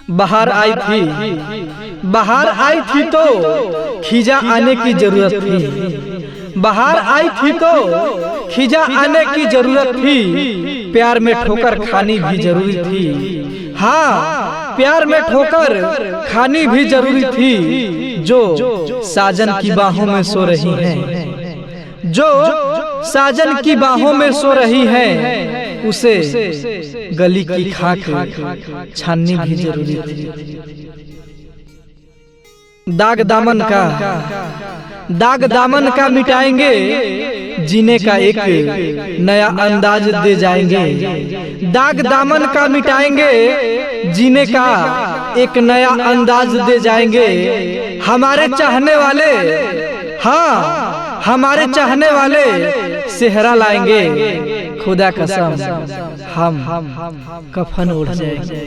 बाहर आई थी, बाहर आई थी तो खिजा आने की जरूरत थी, बाहर आई थी तो खिजा आने की जरूरत थी, प्यार में ठोकर खानी भी जरूरी थी। हाँ, प्यार में ठोकर खानी भी जरूरी थी। जो साजन की बाहों में सो रही हैं, जो साजन की बाहों में सो रही हैं, उसे गली की खाक छाननी भी जरूरी थी। दाग दामन का, दाग दामन का मिटाएंगे, जीने का एक नया अंदाज दे जाएंगे। दाग दामन का मिटाएंगे, जीने का एक नया अंदाज दे जाएंगे। हमारे चाहने वाले, हाँ हमारे चाहने वाले सेहरा लाएंगे, खुदा कसम हम कफन उड़ जाएंगे।